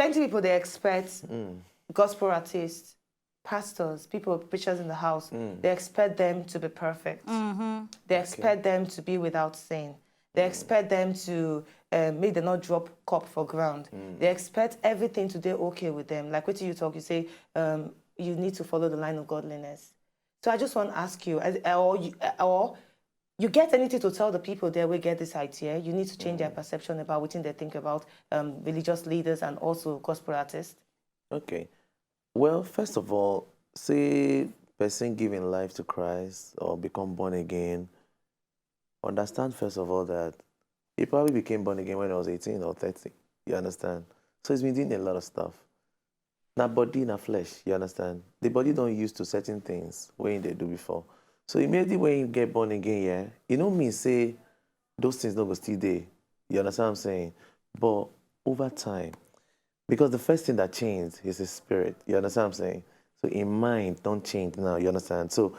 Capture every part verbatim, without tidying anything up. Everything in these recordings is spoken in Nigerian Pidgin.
Plenty people, they expect gospel artists, pastors, people, preachers in the house, they expect them to be perfect. They expect them to be without sin. They expect them to um, make them not drop cup for ground. They expect everything to be okay with them. Like what you talk, you say um, you need to follow the line of godliness. So I just want to ask you, as- or you, or you get anything to tell the people there we get this idea? You need to change their perception about what they think about um, religious leaders and also gospel artists. Okay. Well, first of all, say person giving life to Christ or become born again, understand first of all that he probably became born again when he was eighteen or thirty. You understand? So he's been doing a lot of stuff. Now body, now flesh, you understand? The body don't used to certain things when they do before. So immediately when you get born again, yeah, you know me say those things don't go still there. You understand what I'm saying? But over time, because the first thing that changed is his spirit. You understand what I'm saying? So in mind, don't change now. You understand? So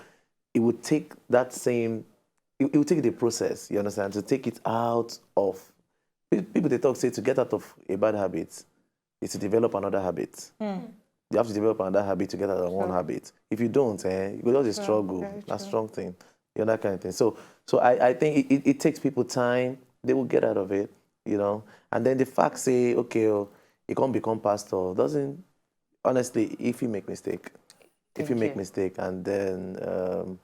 it would take that same, it, it would take the process, you understand, to take it out of, pe- people they talk say to get out of a bad habit is to develop another habit. You have to develop another habit to get out of one habit. If you don't, eh, you go just a struggle. That's strong thing. You know, that kind of thing. So, so I, I think it, it, it takes people time. They will get out of it, you know. And then the fact say, okay, oh, you can't become pastor doesn't, honestly, if you make mistake, if you make mistake, and then um,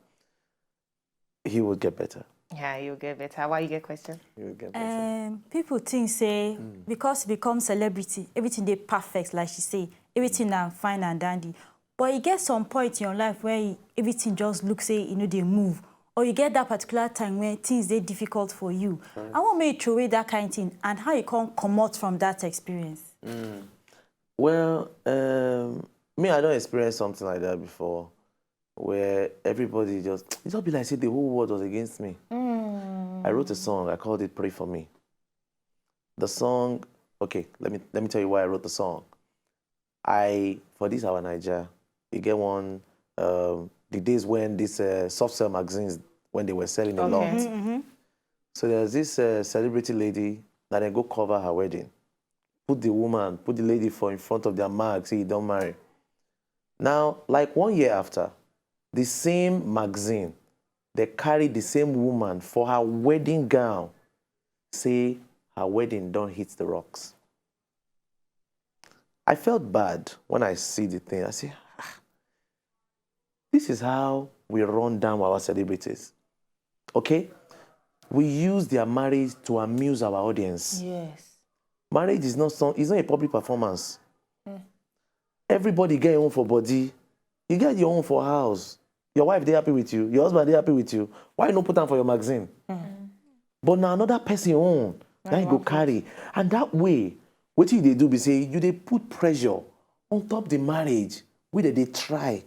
he will get better. Yeah, you'll get better. Why you get question? He will get better. Um, people think say because you become celebrity, everything they perfect, like she say, everything na fine and dandy. But you get some point in your life where you, everything just looks say you know they move, or you get that particular time where things they difficult for you. I want me to throw away that kind of thing and how you can come out from that experience. Well, um, me, I don't experience something like that before, where everybody just, it just be like say the whole world was against me. I wrote a song. I called it "Pray for Me." The song, okay, let me let me tell you why I wrote the song. I for this our Niger, you get one um, the days when this uh, soft cell magazines when they were selling a lot. So there's this uh, celebrity lady that they go cover her wedding, put the woman, put the lady for in front of their mag, say you don't marry. Now, like one year after, the same magazine, they carry the same woman for her wedding gown, say her wedding don't hit the rocks. I felt bad when I see the thing. I say, ah, this is how we run down our celebrities. Okay? We use their marriage to amuse our audience. Yes. Marriage is not some, it's not a public performance. Everybody get your own for body. You get your own for house. Your wife they happy with you. Your husband they happy with you. Why not put them for your magazine? But now another person own that you go carry, and that way, what you they do be say you they put pressure on top the marriage where they, they try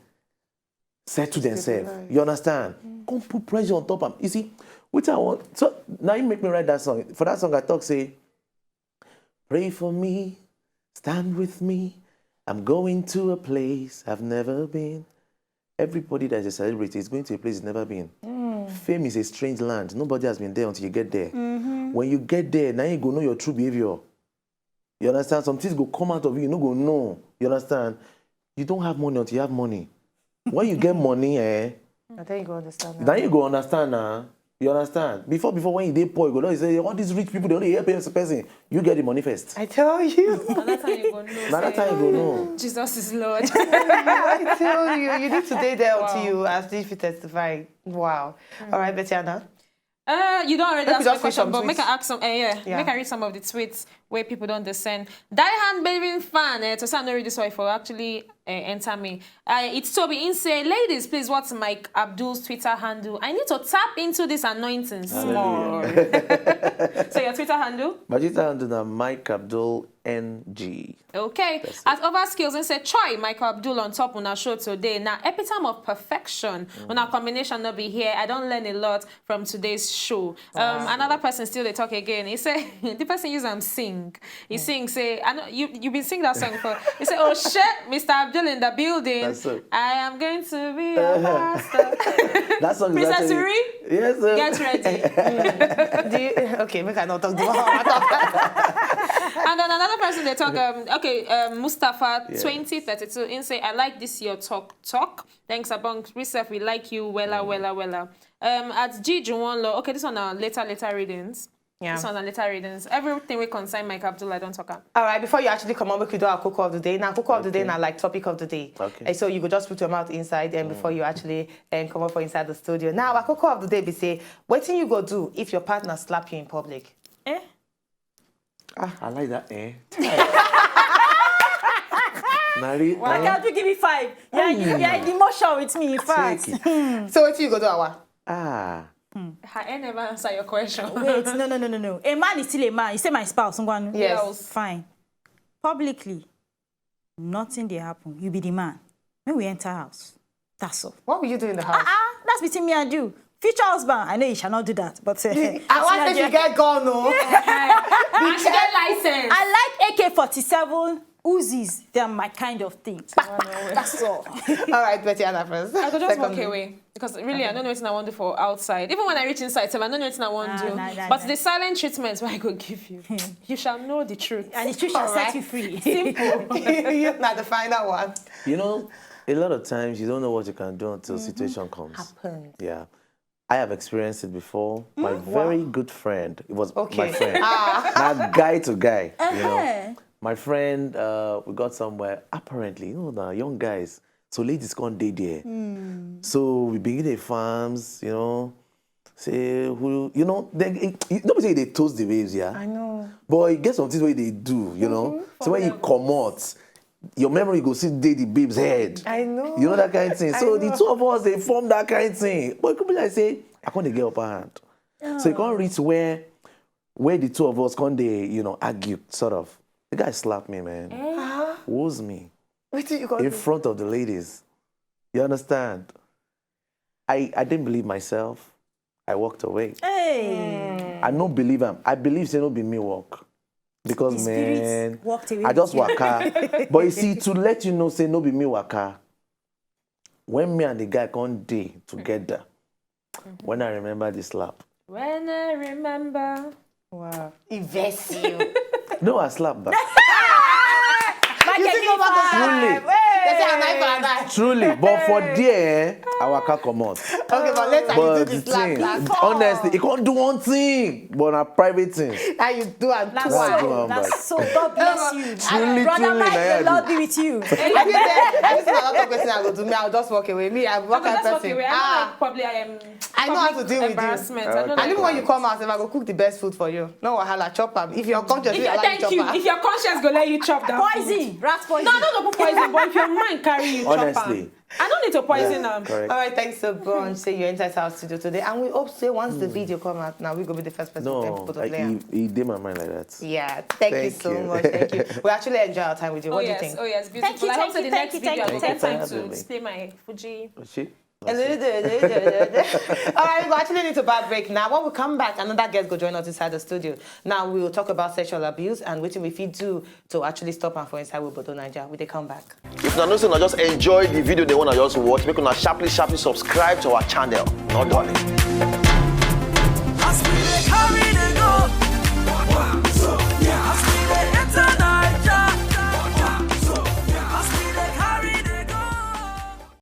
settle themselves. You understand? Come put pressure on top of you see, which I want. So now you make me write that song. For that song, I talk say, pray for me, stand with me. I'm going to a place I've never been. Everybody that is a celebrity is going to a place he's never been. Fame is a strange land. Nobody has been there until you get there. When you get there, now you go know your true behavior. You understand? Some things go come out of you, you no go know. You understand? You don't have money until you have money. When you get money, eh, I think you go understand. Now you go understand now. You understand? Before, before when you dey poor, you go know you say all these rich people they only help person. You get the money first. I tell you. Another time you go know. Another time you go know. Jesus is Lord. I tell you, you need to stay there until you as if you testify. Wow. All right, Betiana. Uh, you don't already Let me ask just my read question, some but make I tweets. ask some. Uh, yeah, Yeah. Make I read some of the tweets where people don't descend. Die hand believing fan. Uh, to say I don't read this one for actually uh, enter me. Uh, it's Toby in say, ladies, please, what's Mike Abdul's Twitter handle? I need to tap into this anointing small. So your Twitter handle? My Twitter handle na Mike Abdul N G. Okay. At Over Skills, and say, Choi, Michael Abdul on top on our show today. Now, epitome of perfection. On our combination, not be here. I don't learn a lot from today's show. Um, another person still they talk again. He say the person use am sing. He sing say, I know you you been sing that song before. He say, oh shit, Mister Abdul in the building. That's it. I am going to be a pastor. That song is Princess actually Siri, Yes, sir. Get ready. Do you, okay, make I not talk about And then another person they talk, um, okay, um, Mustafa twenty thirty-two, in say, "I like this your talk, talk. Thanks, Abong. We self, we like you, wella, wella, wella." Um, at G Juwon Law, okay, this one are later, later readings. Yeah. This one are later readings. Everything we concern Mike Abdullah, don't talk am. All right, before you actually come on, we could do our cook of the day. Now, cook of the day, now, like, topic of the day. Okay. And so you go just put your mouth inside, and before you actually and come up for inside the studio. Now, our cook of the day be say, what thing you go do if your partner slap you in public? Eh? I like that. Eh? Nari, Why can't you give me five? Yeah, you, yeah, the motion with me, in fact. Take it. So what thing you go do, Awa? Ah. Her hair never answer your question. Wait, no, no, no, no, no. A man is still a man. You say my spouse, Ngwanu. Yes. Fine. Publicly, nothing dey happen. You be the man. When we enter house, that's all. What will you do in the house? Ah, that's between me and you. Future husband, I know you shall not do that, but uh, I want to get gone, no. And she get license. I like A K forty-seven, Uzis. They are my kind of thing. That's all. All right, Betty Anna first. I could just Secondly. walk away because really I don't know what I want to do for outside. Even when I reach inside, sef, I don't know what I want to Ah, do. nah, nah, But nah. The silent treatment where I go give you, you shall know the truth. And the truth shall set you free. You're not the final one. You know, a lot of times you don't know what you can do until situation comes. Happened. Yeah. I have experienced it before. My very good friend, it was Okay. my friend, not guy to guy. You know, my friend, uh, we got somewhere. Apparently, you know, the young guys. So ladies can't date there. So we begin the farms, you know. Say who you know? They, it, it, nobody say they toast the babes, yeah. I know. But you get some things where they do, you know. So when you come out, your memory go see dey the babe's head. I know. You know that kind of thing. So I the know. Two of us they form that kind of thing. But it could be like say I can't get upper hand. So you can't reach where where the two of us can't they you know argue sort of. The guy slapped me, man. Woes me What do you go in do? Front of the ladies. You understand? I I didn't believe myself. I walked away. Hey. I no believe him. I believe say no be me walk. Because The spirit man, walked away I just with you. waka. But you see, to let you know, say no be me waka. When me and the guy come day together, when I remember the slap. When I remember. Wow. Invest you. No, I slap back. You think about the Truly. They say, "Am I gonna die?" Truly. But for there, I waka comot. Okay, but later But you the do this last, thing, last. honestly, it can't do one thing, but a private thing. How you do and That's do Why and do so, am that's back? so. God bless you. Truly, Brother truly, Mike, na the ya Lord do. Be with you. Have you there? This is another question I go do. Me, I'll just walk away. Me, I'm I what could kind of just walk person? away. I Ah, don't like public um, I know how to public deal with you. Embarrassment. I don't And like even when that. You come out, if I go cook the best food for you, no wahala, chop am. If your conscience, If you you, allow you thank chop you. am. If your conscience go let you chop that food. Poison, rat poison. No, I don't go put poison, but if your mind carry you, chop Honestly. am. I don't need to poison am. Correct. All right, thanks so much. Say you enter our studio today, and we hope say once the video come out, now we go be the first person to No, put the I, player. he, he did my mind like that. Yeah, thank, you Thank so you. much. Thank you. We actually enjoy our time with you. Oh What do you yes, think? Oh yes, beautiful. Thank you, I hope thank so you, the thank next you, video thank I you, take Thank you time for to having me. Play my Fuji. She? All right, we actually need to back break now. When we come back, another guest go join us inside the studio. Now we will talk about sexual abuse and what we fit do to actually stop am for inside Wibodo Nigeria. We dey come back. If una know say una just enjoy the video, the one I just watch, make una sharply, sharply subscribe to our channel. No darling.